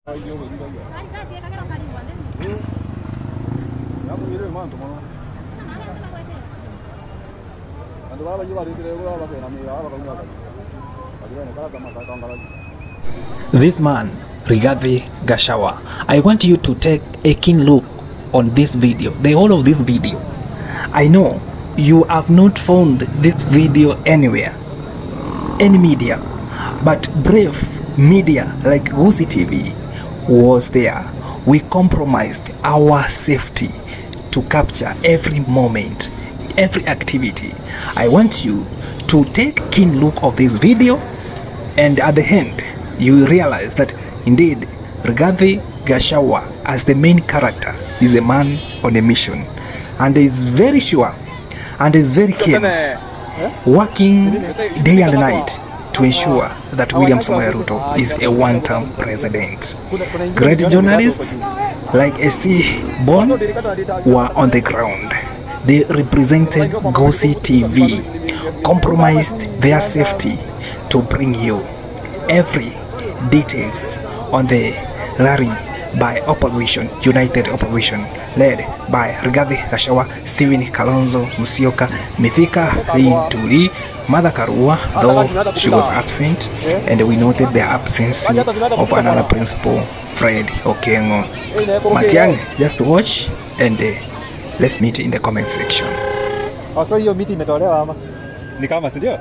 This man, Rigathi Gachagua, I want you to take a keen look on this video, the whole of this video. I know you have not found this video anywhere, any media, but brave media like Gusii TV was there. We compromised our safety to capture every moment, every activity. I want you to take keen look of this video, and at the end you will realize that indeed Rigathi Gachagua as the main character is a man on a mission, and is very sure and is very keen, working day and night to ensure that William Samoei Ruto is a one-term president. Great journalists like AC Bon were on the ground. They represented Gusii TV, compromised their safety to bring you every details on the rally by opposition, united opposition, led by Rigathi Gachagua, Stephen Kalonzo Musyoka, Mithika Linturi, Martha Karua, though she was absent, and we noted the absence of another principal, Fred Okengo. Matiang'i, just watch and let's meet in the comment section. Oh, so hiyo miti imetolewa ama? Ni kama si ndio?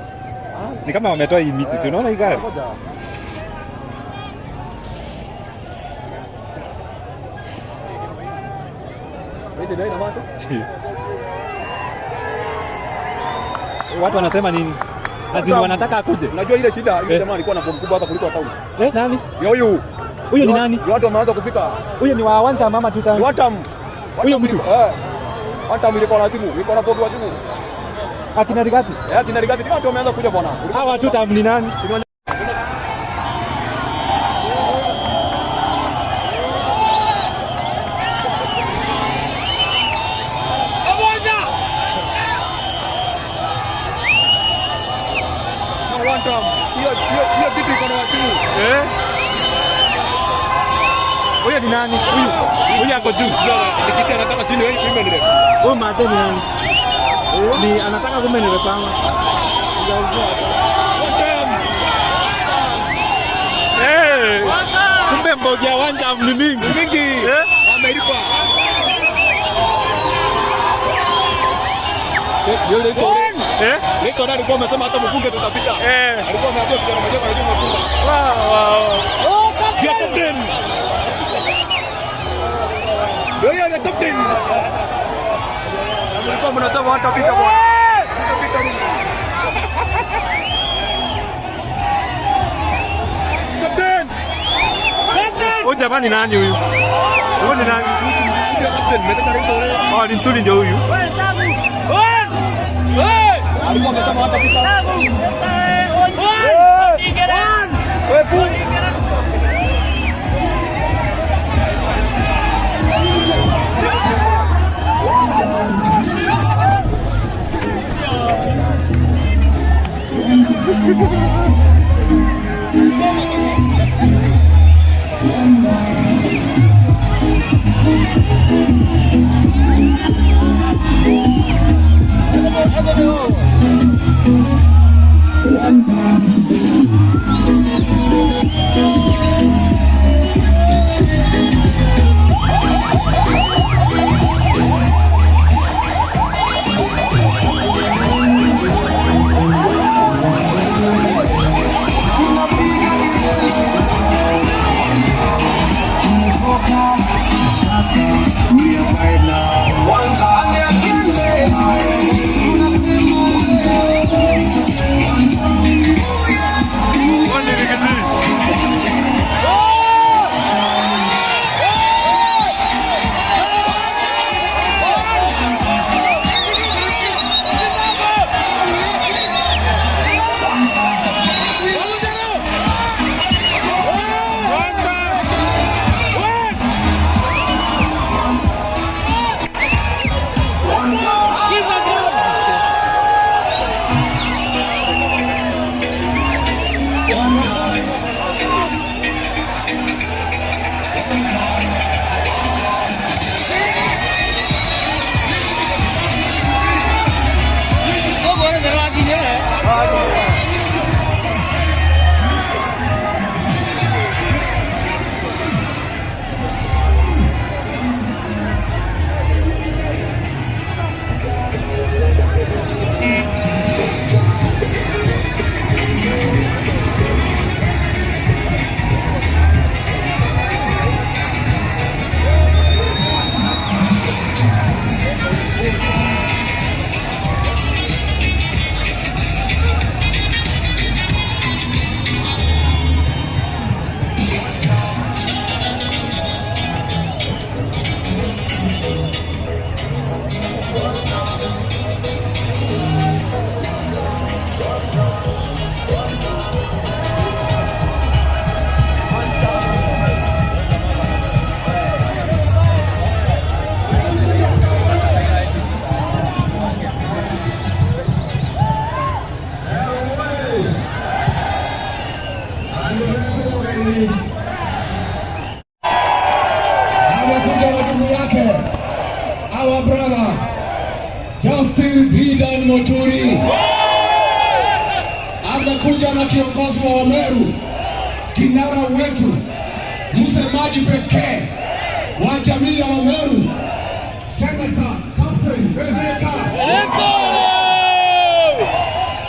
Ni kama wametoa hii miti, si unaona hii gari? Watu wanasema nini? Azini wanataka akuje. Unajua ile shida yule jamaa alikuwa na bomu kubwa hata kuliko town. Eh, nani? Huyu. Huyo ni nani? Watu wameanza kufika. Huyo ni wa one time ama two time? One time. Huyo mtu. Eh. One time ilikuwa na simu, ilikuwa na bomu wa simu. Akina Rigathi. Eh, akina Rigathi watu wameanza kuja bwana. Hawa two time ni nani? Hiyo kitu iko na simu. Eh? Huyo ni nani? Huyu. Huyu ako juu. Ni kitu anataka sijui ni women rep. Huyu mate ni nani? Ni anataka kumbe ni rep ama? Eh. Kumbe mbogi ya one time ni mingi. Mingi. Eh? Amelipa. Yule iko Eh? Leo alikuwa amesema hata mbunge tutapita. Eh. Alikuwa ameambia kijana mmoja anajua mbunge. Wow, wow. Ya captain. Ndio ya captain. Alikuwa mnasema hatapita bwana. Hatapita mimi. Captain. Huyu jamani nani huyu? Huyu ni nani? Ndio captain, mmetaka leo. Oh, ni Mtuli ndio huyu. Alikuwa amesema hatapita. Wewe. Justin Bidan Muturi amekuja na kiongozi wa Wameru, kinara wetu, msemaji pekee wa jamii ya Wameru, Senator Captain Beheka.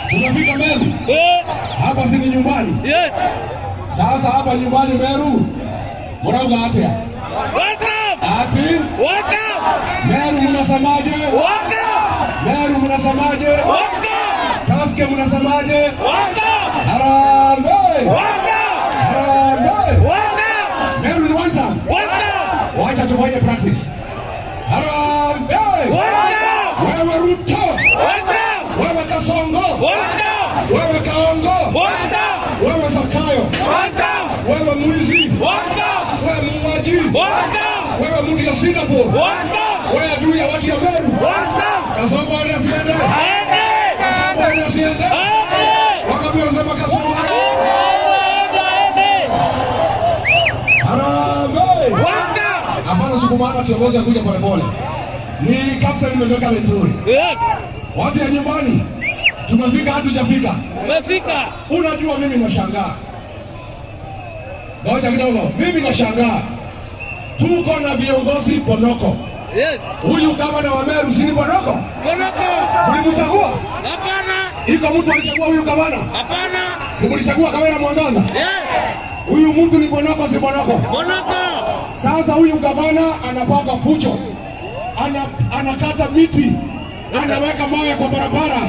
Tunafika Meru hapa, si ni nyumbani? Yes. Sasa hapa nyumbani Meru, murauga atia? Welcome. Ati Welcome. Meru mnasemaje? Welcome. Meru mnasemaje? Welcome. Tuske mnasemaje? Welcome. Harambee! Welcome. Harambee! Welcome. Meru ni one time. Welcome. Wacha tufanye practice. Harambee! Welcome. Wewe Ruto, Welcome. wewe Kasongo, Welcome. wewe Kaongo, Welcome. wewe Zakayo, Welcome. wewe mwizi, Welcome. wewe muuaji, Welcome. wewe mtu ya Singapore, Welcome. wewe adui ya watu ya Meru. Welcome. Kasongo aende asiende? Aende. Kasongo aende asiende? Aende. Wangapi wanasema Kasongo? Aende. Aende. Harambee! Welcome. Hapana, sukumana, kiongozi akuja polepole. Ni Captain Meweka Linturi. Yes. Watu ya nyumbani, tumefika hatujafika? Umefika. Unajua, mimi nashangaa. Ngoja kidogo, mimi nashangaa, tuko na viongozi Bonoko. Yes. Huyu gavana wa Meru si ni Bonoko? Bonoko. Mlimchagua? Hapana. Iko mtu alichagua huyu gavana? Hapana. Si mlichagua Kawira Mwangaza? Yes. Huyu mtu ni Bonoko, si Bonoko? Bonoko. Sasa huyu gavana anapanga fujo, anakata miti, anaweka mawe kwa barabara,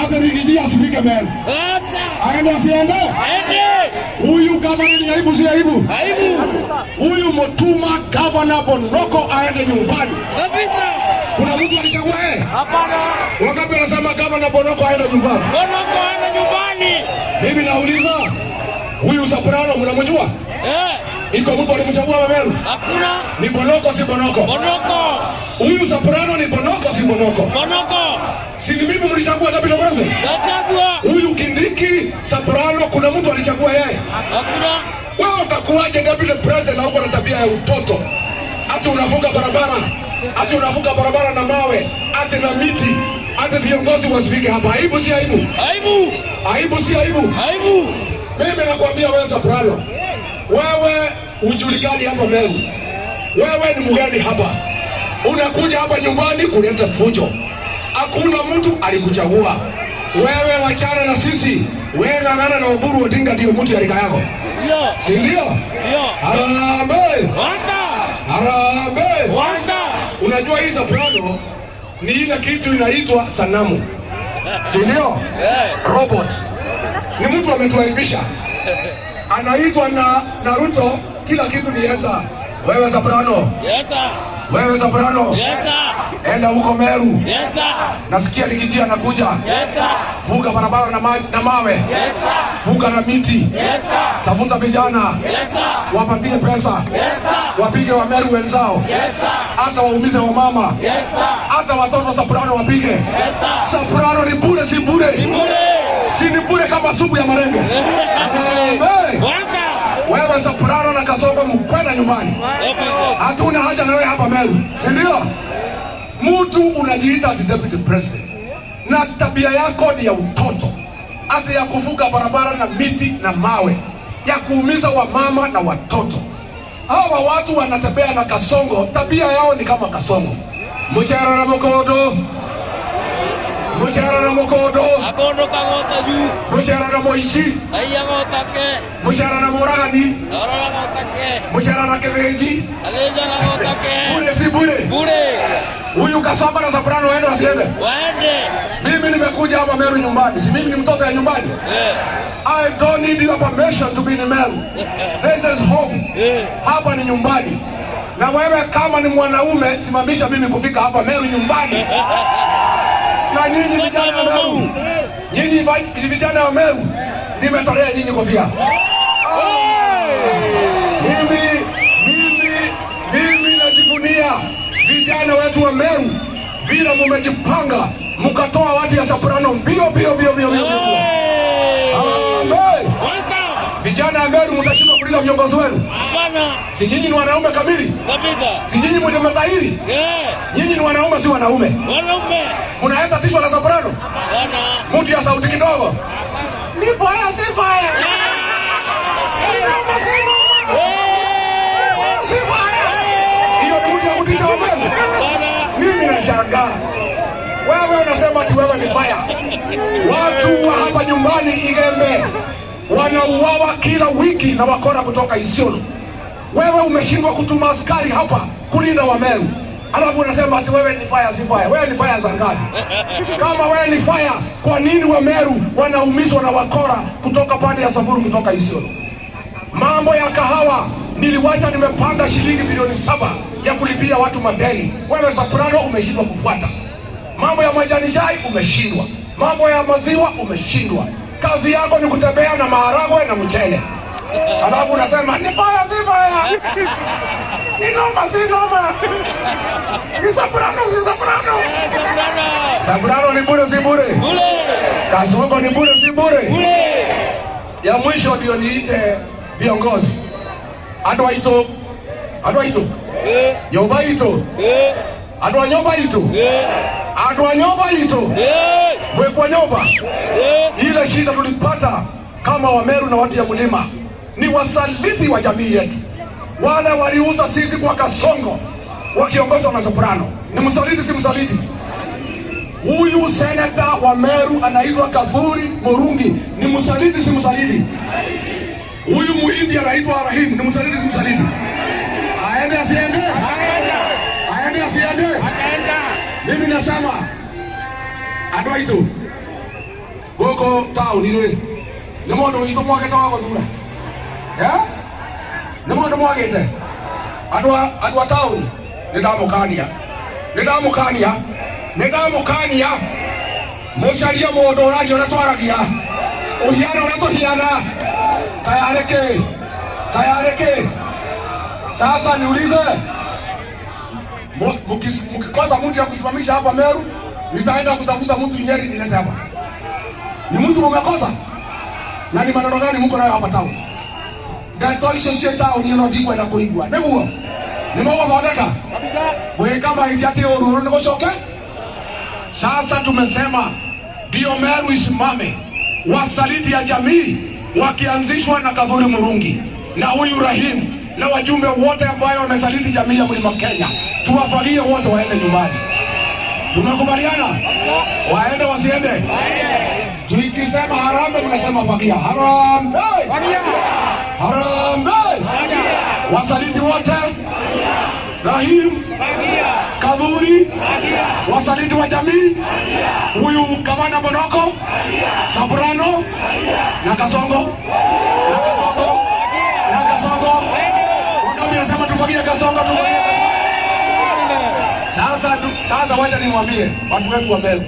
hata Riggy G asifike Meru. Acha. Aende asiende? Aende. Huyu gavana ni aibu, si aibu? Aibu. Huyu Mutuma gavana Bonoko aende nyumbani. Kabisa. Kuna mtu alichagua yeye? Hapana. Wangapi wanasema gavana Bonoko aende nyumbani? Bonoko aende nyumbani. Mimi nauliza, huyu Soprano mnamjua? Eh. Iko mtu alimchagua wa Meru? Hakuna. Ni Bonoko si Bonoko? Bonoko. Huyu Soprano ni Bonoko si Bonoko? Bonoko. Si ni mimi mlichagua David President? Kachagua. Huyu Kindiki Soprano, kuna mtu alichagua yeye? Hakuna. Wewe utakuwaje deputy president na uko na tabia ya utoto? Ati unafunga barabara, ati unafunga barabara na mawe, ati na miti, ati viongozi wasifike hapa. Aibu si aibu? Aibu. Aibu si aibu? Aibu. Mimi nakwambia wewe Soprano, wewe hujulikani hapa Meru, wewe ni mgeni hapa, unakuja hapa nyumbani kuleta fujo. Hakuna mtu alikuchagua wewe, wachana na sisi. Wewe ng'ang'ana na Oburu Odinga, ndio mtu ya rika yako, Ndio. si ndio? Ndio. Harambee! Wanta. Harambee! Wanta. Unajua hii Soprano ni ile kitu inaitwa sanamu, si ndio? Eh. Robot ni mtu ametuaibisha, anaitwa na Ruto, kila kitu ni yesa. Wewe Soprano, Yes sir. wewe Soprano, Yes sir. enda huko Meru, Yes sir. nasikia Riggy G anakuja, Yes sir. funga barabara na mawe, Yes sir. funga na miti, Yes sir. tafuta vijana Yes sir. wapatie pesa, Yes sir. wapige Wameru wenzao, Yes sir. hata waumize wamama, Yes sir. hata watoto Soprano wapige. Yes sir. Soprano ni bure, si bure? Bure. Si ni bure kama supu ya marenge? Hey. Wanta. Wewe Soprano na Kasongo mkwenda nyumbani, hatuna haja na wewe hapa Meru, si ndio? Mtu unajiita ati deputy president na tabia yako ni ya utoto, hata ya kufunga barabara na miti na mawe, ya kuumiza wamama na watoto. Hawa watu wanatembea na Kasongo, tabia yao ni kama Kasongo. Muchara na mukodo, muchara na mukodo, Akondo kang'ota juu. muchara na moishi, Aiya ng'ota ke. muchara na muragani, Orora ng'ota ke. muchara na kevenji. Aleja ng'ota ke. Bure si bure? Bure. Huyu Kasongo na Soprano waende wasiende? Waende. Mimi nimekuja hapa Meru nyumbani, si mimi ni mtoto ya nyumbani? Eh. I don't need your permission to be in Meru. This is home. Eh. Hapa ni nyumbani. Na wewe kama ni mwanaume, simamisha mimi kufika hapa Meru nyumbani. Na nyinyi vijana wa Meru, nyinyi vijana wa Meru, nimetolea nyinyi kofia. Mimi najivunia vijana wetu wa Meru vile mumejipanga mkatoa watu ya Soprano mbio mbio mbio mbio mbio. Hey. Amen. Welcome. Vijana wa Meru mtashindwa kulinda viongozi wenu. Hapana. Bana. Si nyinyi ni wanaume kamili? Kabisa. Si nyinyi mwenye matahiri? Eh. Nyinyi ni wanaume, si wanaume? Wanaume. Mnaweza tishwa na soprano? Bana. Mtu ya sauti kidogo. Ni fire, si fire. Ni noma, si noma. Eh. Si fire. Hiyo ni mtu ya kutisha Wameru. Bana. Mimi nashangaa. Wewe unasema ati wewe ni fire. Watu wa hapa nyumbani Igembe wanauawa kila wiki na wakora kutoka Isiolo. Wewe umeshindwa kutuma askari hapa kulinda Wameru, alafu unasema ati wewe ni fire, si fire. Wewe ni fire za ngapi? Kama wewe ni fire, kwa nini Wameru wanaumizwa na wakora kutoka pande ya Samburu, kutoka Isiolo? Mambo ya kahawa niliwacha nimepanga shilingi bilioni 7 ya kulipia watu madeni. Wewe Soprano umeshindwa kufuata. Mambo ya majani chai umeshindwa, mambo ya maziwa umeshindwa. Kazi yako ni kutembea na maharagwe na mchele, alafu unasema ni fire, si fire, ni noma, si noma, ni soprano, si soprano. Soprano. Soprano ni bure, si bure? Bure. Kasongo ni bure, si bure? Bure. Ya mwisho ndio niite viongozi andũ aitũ, andũ aitũ, Eh. nyũmba itũ, Eh. andũ a nyũmba itũ, Eh. andũ a nyũmba itũ, Eh. mwekwa nyũmba. Eh. Ile shida tulipata kama Wameru na watu ya mlima ni wasaliti wa jamii yetu, wale waliuza sisi kwa Kasongo wakiongozwa na Soprano. Ni msaliti, si msaliti? Huyu seneta wa Meru anaitwa Kathuri Murungi, ni msaliti, si msaliti? Huyu muhindi anaitwa Rahim, ni msaliti, si msaliti? Aende asiende? Aende asiende? Mimi nasema andũ aitũ gũkũ taũni rĩ, nĩ mũndũ witũ mwagĩte wa gũthura? Eh? Nĩ mũndũ mwagĩte? Andũ a taũni, nĩ ndamũkania, nĩ ndamũkania, nĩ ndamũkania, mũcarie mũndũ ũraria ũrĩa twaragia, ũhiana ũrĩa tũhiana. Tayari kĩ? Tayari kĩ? Sasa niulize, mkikosa mtu ya kusimamisha hapa Meru, nitaenda kutafuta mtu Nyeri nilete hapa. Ni mtu mumekosa? Na ni maneno gani mko nayo hapa town? Ndeto icio cia taũni ĩno ndikwenda kũigua. Nĩguo? Nĩ mũgũthondeka? Gwĩka mahĩtia ti ũru, ũru nĩ gũcoke. Sasa tumesema ndio Meru isimame, wasaliti ya jamii wakianzishwa na Kathuri Murungi na huyu Rahim na wajumbe wote ambayo wamesaliti jamii ya Mlima Kenya, tuwafagie wote waende nyumbani. Tumekubaliana? Waende wasiende? Tukisema harambee, mnasema fagia. Harambee! Harambee! Wasaliti wote, Rahim, Kathuri, wasaliti wa jamii, huyu gavana Bonoko, Soprano na Kasongo, na Kasongo, na Kasongo. Wangapi nasema tufagie Kasongo, tufagie Kasongo? Sasa wacha nimwambie watu wetu wa Meru.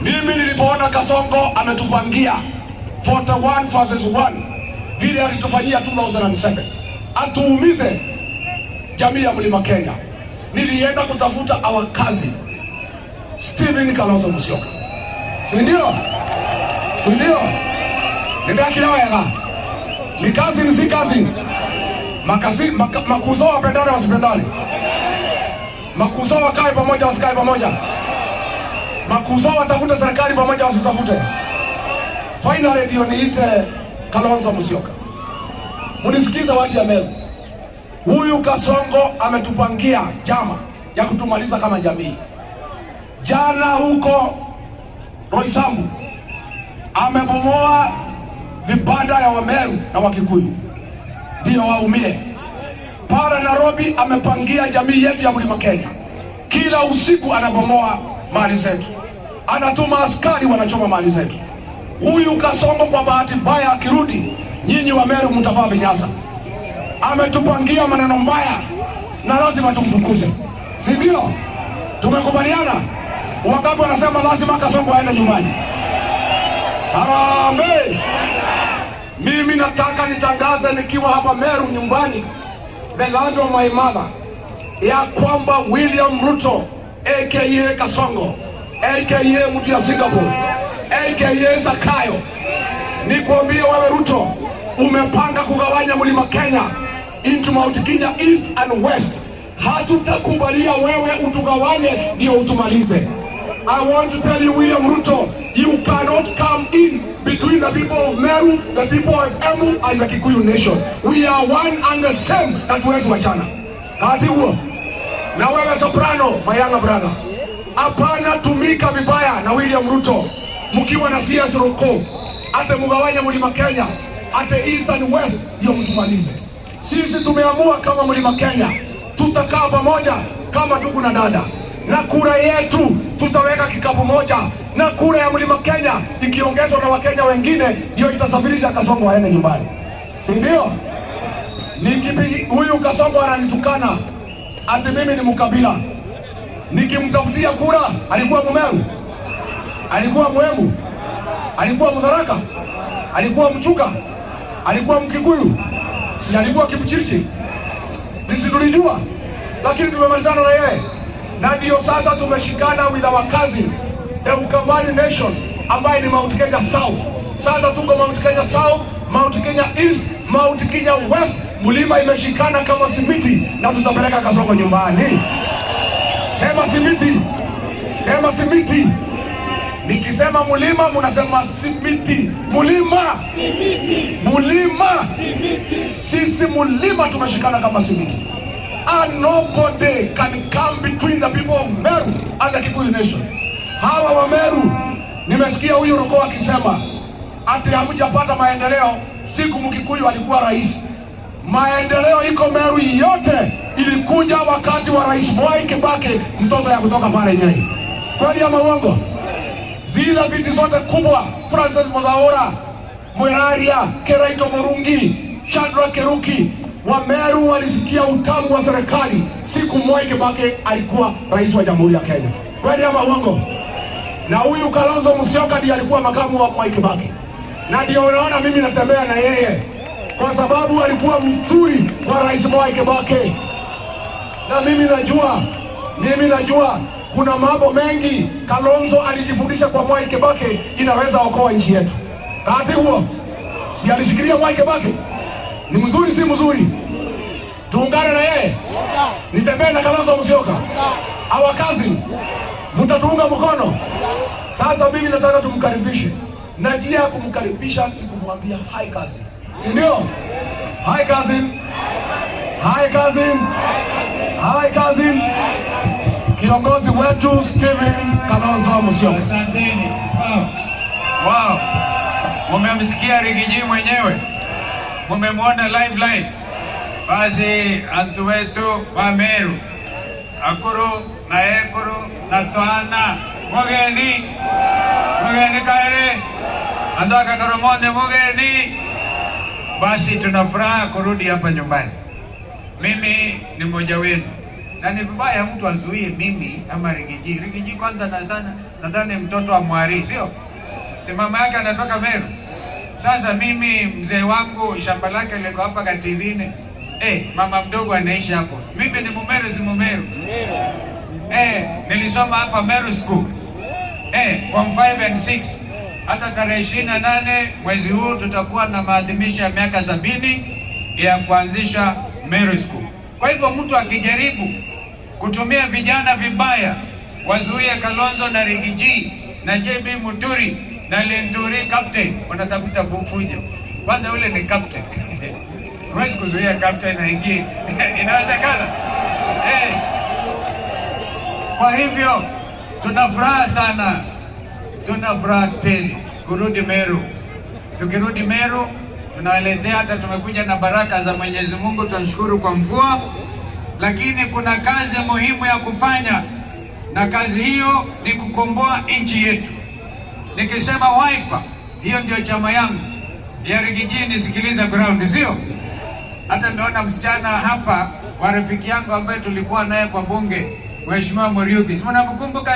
Mimi nilipoona Kasongo ametupangia 41 versus 1 vile alitufanyia 2007 atuumize jamii ya Mlima Kenya, nilienda kutafuta our cousin Stephen Kalonzo Musyoka, si ndio? Si ndio? Nindakira wega, ni cousin, si cousin? Makasi, makuzo wapendane wasipendane? Makuzo wakae pamoja wasikae pamoja? Makuzo watafute serikali pamoja wasitafute? Finally ndio niite Kalonzo Musyoka. Munisikize watu ya Meru. Huyu Kasongo ametupangia jama ya kutumaliza kama jamii. Jana huko Roysambu amebomoa vibanda ya Wameru na Wakikuyu ndio waumie. Pale Nairobi amepangia jamii yetu ya Mlima Kenya, kila usiku anabomoa mali zetu, anatuma askari wanachoma mali zetu. Huyu Kasongo kwa bahati mbaya akirudi, nyinyi wa Meru mtavaa vinyasa. Ametupangia maneno mbaya na lazima tumfukuze, si ndio? Tumekubaliana? Wangapi wanasema lazima Kasongo aende nyumbani? Harambee! Mimi nataka nitangaze nikiwa hapa Meru nyumbani, the land of my mother, ya kwamba William Ruto aka Kasongo aka mtu ya Singapore aka Zakayo, nikwambie wewe Ruto, umepanga kugawanya mlima Kenya. into Mount Kenya East and West. Hatutakubalia wewe utugawanye ndio utumalize. I want to tell you, William Ruto, you cannot come in between the people of Meru, the people of Embu and the Kikuyu nation. We are one and the same, na tuwezi wachana. Kati huo na wewe Soprano, my younger brother, hapana tumika vibaya na William Ruto mkiwa na CS Roko, ate mugawanye mlima Kenya, ate East and West ndio mtumalize. Sisi tumeamua kama mlima Kenya tutakaa pamoja kama ndugu na dada, na kura yetu tutaweka kikapu moja, na kura ya mlima Kenya ikiongezwa na Wakenya wengine ndio itasafirisha Kasongo aende nyumbani, si ndio? Nikipi huyu Kasongo ananitukana ati mimi ni mkabila, nikimtafutia kura alikuwa Mumeru, alikuwa Mwembu, alikuwa Mtharaka, alikuwa Mchuka, alikuwa Mkikuyu, si alikuwa Kipchirchi? Sisi tulijua, lakini tumemalizana na yeye, na ndio sasa tumeshikana with our cousin the Ukambani Nation ambaye ni Mount Kenya South. Sasa tuko Mount Kenya South, Mount Kenya East, Mount Kenya West, mlima imeshikana kama simiti, na tutapeleka Kasongo nyumbani. Sema simiti, sema simiti. Nikisema mlima munasema simiti. Mlima, mulima. Sisi mulima tumeshikana kama simiti. And nobody can come between the people of Meru and the Kikuyu nation. Hawa wa Meru, nimesikia huyu Roko akisema ati hamjapata maendeleo siku Mkikuyu alikuwa rais. Maendeleo iko Meru yote ilikuja wakati wa Rais Mwai Kibaki, mtoto ya kutoka pale Nyeri. Kweli ama uongo? Zile viti zote kubwa, Francis Muthaura, Mwiraria, Kiraito Murungi, Shadrack Keruki, Wameru walisikia utamu wa serikali siku Mwai Kibaki alikuwa rais wa Jamhuri ya Kenya. Kweli ama uongo? Na huyu Kalonzo Musyoka ndiye alikuwa makamu wa Mwai Kibaki, na ndio unaona mimi natembea na yeye kwa sababu alikuwa mzuri wa Rais Mwai Kibaki, na mimi najua kuna mambo mengi Kalonzo alijifundisha kwa Mwai Kibaki inaweza okoa nchi yetu. Kati huo si alishikilia Mwai Kibaki? Ni mzuri, si mzuri? Tuungane na yeye, nitembee na Kalonzo Musyoka, our cousin, mtatuunga mkono. Sasa mimi nataka tumkaribishe, na njia ya kumkaribisha ni kumwambia hi cousin, si ndio? Hi cousin, hi cousin, hi cousin. Kiongozi wetu Stephen Kalonzo Musyoka. Asanteni. Wow. Wow. Mumemsikia Riggy G mwenyewe, mumemwona live live. Basi antu wetu wa Meru, akuru na ekuru na twana mugeni mugeni kaere andaka koromonde mugeni. Basi tuna furaha kurudi hapa nyumbani. Mimi ni mmoja wenu na ni vibaya mtu azuie mimi ama Riggy G. Riggy G kwanza na sana nadhani mtoto wa Mwari, sio? Si mama yake anatoka Meru. Sasa mimi mzee wangu shamba lake liko hapa Katithine. Mama mdogo anaishi hapo. Mimi ni Mumeru, si Mumeru? Nilisoma hapa Meru School. Form 5 and 6. Hata tarehe 28 mwezi huu tutakuwa na maadhimisho ya miaka 70 ya kuanzisha Meru School. Kwa hivyo mtu akijaribu kutumia vijana vibaya, wazuie Kalonzo na Riggy G na JB Muturi na Linturi captain, wanatafuta fujo. Kwanza ule ni captain. Huwezi kuzuia captain aingie. Inawezekana? Kwa hivyo tuna furaha sana, tuna furaha tele kurudi Meru. Tukirudi Meru tunawaletea, hata tumekuja na baraka za Mwenyezi Mungu, tunashukuru kwa mvua, lakini kuna kazi muhimu ya kufanya, na kazi hiyo ni kukomboa nchi yetu. Nikisema Wiper, hiyo ndio chama yangu ya Riggy G, nisikilize ground, sio? Hata nimeona msichana hapa wa rafiki yangu ambaye tulikuwa naye kwa bunge, Mheshimiwa Muriuki, si mnamkumbuka?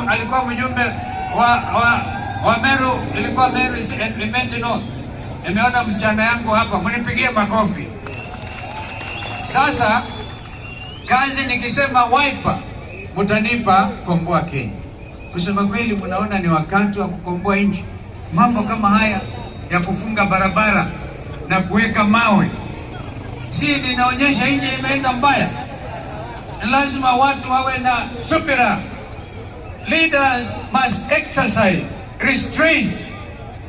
Alikuwa mjumbe wa Meru, ilikuwa Meru Imenti North. Nimeona msichana yangu hapa, mnipigie makofi. Sasa kazi nikisema Wiper, mtanipa komboa Kenya. Kusema kweli, mnaona ni wakati wa kukomboa nchi. Mambo kama haya ya kufunga barabara na kuweka mawe Si linaonyesha nchi imeenda mbaya? Lazima watu wawe na subira. Leaders must exercise restraint.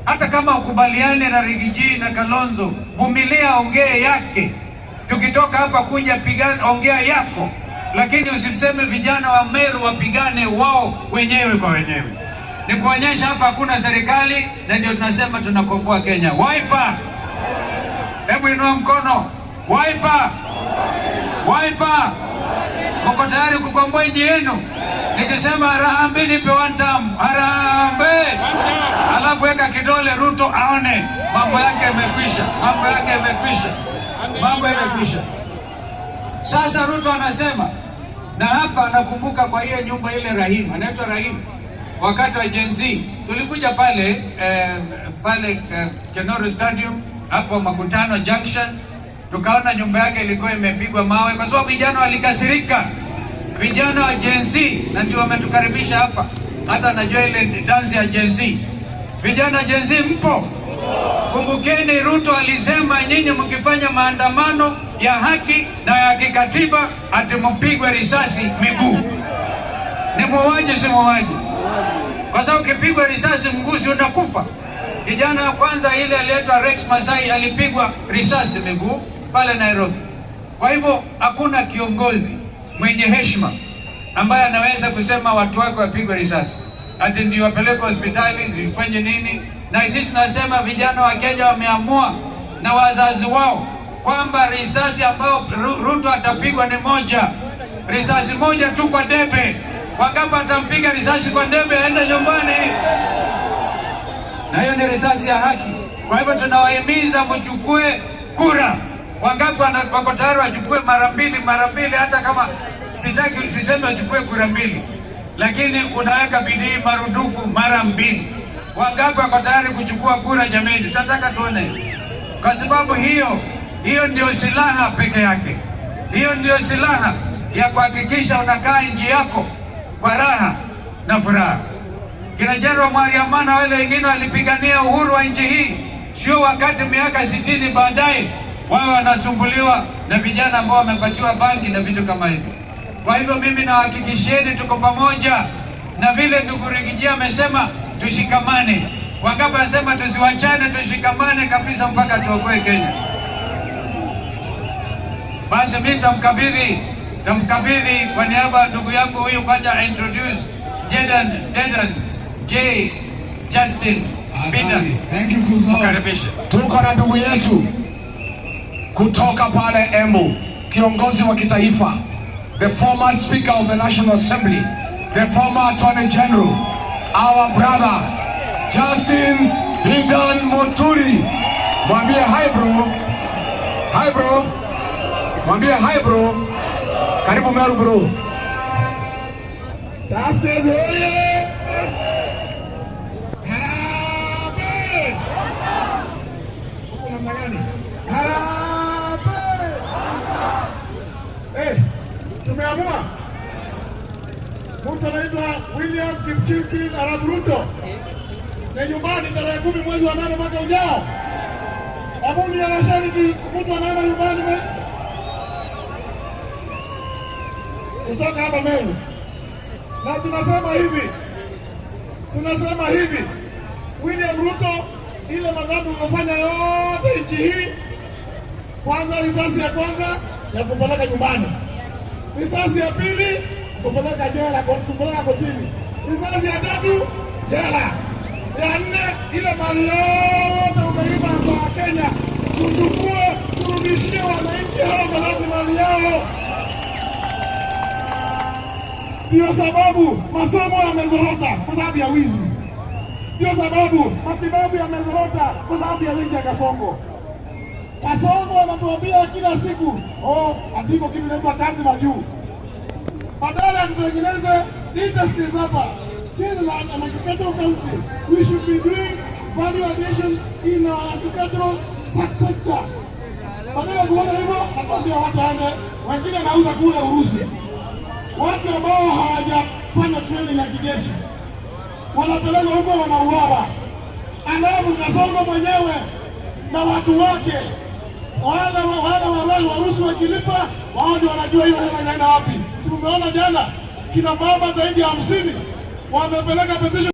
Hata kama ukubaliane na Riggy G na Kalonzo, vumilia, ongee yake. Tukitoka hapa kuja pigana, ongea yako, lakini usiseme vijana wa Meru wapigane wao wenyewe kwa wenyewe. Ni kuonyesha hapa hakuna serikali, na ndio tunasema tunakomboa Kenya. Wiper, hebu inua mkono. Wiper, Wiper, mko tayari kukomboa nchi yenu? Nikisema harambee, nipe one time. Harambee! Alafu weka kidole Ruto aone mambo yake yamekwisha, mambo yake yamekwisha, mambo yamekwisha. Sasa Ruto anasema, na hapa nakumbuka kwa hiyo nyumba ile Rahim, anaitwa Rahim, wakati wa Gen Z tulikuja pale Kenoru Stadium hapo Makutano Junction, tukaona nyumba yake ilikuwa imepigwa mawe kwa sababu vijana walikasirika, vijana wa Gen Z, na ndio wametukaribisha hapa. Hata najua ile dance ya Gen Z. Vijana Gen Z mpo? Kumbukeni Ruto alisema nyinyi mkifanya maandamano ya haki na ya kikatiba ati mpigwe risasi miguu. Ni muuaji, si muuaji? Kwa sababu ukipigwa risasi mguu si unakufa. Kijana wa kwanza ile aliitwa Rex Masai alipigwa risasi miguu pale Nairobi. Kwa hivyo hakuna kiongozi mwenye heshima ambaye anaweza kusema watu wake wapigwe risasi ati ndio wapelekwe hospitali zifanye nini. Na sisi tunasema vijana wa Kenya wameamua na wazazi wao kwamba risasi ambayo Ruto atapigwa ni moja, risasi moja tu kwa debe. Wangapi atampiga risasi kwa debe aende nyumbani? Na hiyo ni risasi ya haki. Kwa hivyo tunawahimiza mchukue kura. Wangapi wako tayari wachukue mara mbili mara mbili? Hata kama sitaki, siseme wachukue kura mbili, lakini unaweka bidii marudufu mara mbili. Wangapi wako tayari kuchukua kura? Jameni, tutataka tuone, kwa sababu hiyo hiyo ndio silaha peke yake. Hiyo ndio silaha ya kuhakikisha unakaa nchi yako kwa raha na furaha. Kina General Mwariama na wale wengine walipigania uhuru wa nchi hii, sio wakati miaka 60 baadaye wao wanasumbuliwa na vijana ambao wamepatiwa bangi na vitu kama hivyo. Kwa hivyo mimi nawahakikishieni tuko pamoja, na vile ndugu Riggy G amesema tushikamane. Wangapi anasema tusiwachane, tushikamane kabisa mpaka tuokoe Kenya. Basi mimi tamkabidhi kwa niaba ya ndugu yangu huyu, kwanza introduce Jedan Dedan J Justin Bida. Thank you, Kuzo. Mkaribishe. Tuko na ndugu yetu kutoka pale Embu, kiongozi wa kitaifa, the former Speaker of the National Assembly, the former Attorney General, our brother Justin Bidan Muturi. Mwambie hi bro. Hi bro. Mwambie hi bro. Karibu Meru bro. Tuskers oye! Harambee! Huko namna gani? Harambee! Eh, tumeamua mtu anaitwa William Kipchirchir Arap Ruto ni nyumbani tarehe 10 mwezi wa 8 mwaka ujao. Hebu nionyesheni mtu anaenda nyumbani kutoka hapa Meru. Na tunasema hivi, William Ruto, ile madhambi umefanya yote nchi hii, kwanza risasi ya kwanza ya kupeleka nyumbani, risasi ya pili kupeleka jela, kupeleka kotini, risasi ya tatu jela, ya nne ile mali yote umeiba kwa Kenya tuchukue, turudishie wananchi hao, kwa sababu ni mali yao. Ndio sababu masomo yamezorota kwa sababu ya wizi. Ndio sababu matibabu yamezorota kwa sababu ya wizi ya Kasongo. Kasongo anatuambia kila siku, oh, ati iko kitu inaitwa kazi majuu. Badala ya tutengeneze industries hapa, this is an agricultural country. We should be doing value addition in our agricultural sector. Badala ya kuona hivyo, anatuambia watu waende, wengine nauza kule Urusi, watu ambao hawajafanya training ya kijeshi wanapelekwa huko wanauawa. Alafu Kasongo mwenyewe na watu wake wale wa Wale Warusi wakilipa, wao ndio wanajua hiyo hela inaenda wapi. Si mmeona jana kina mama zaidi ya 50 wamepeleka petition.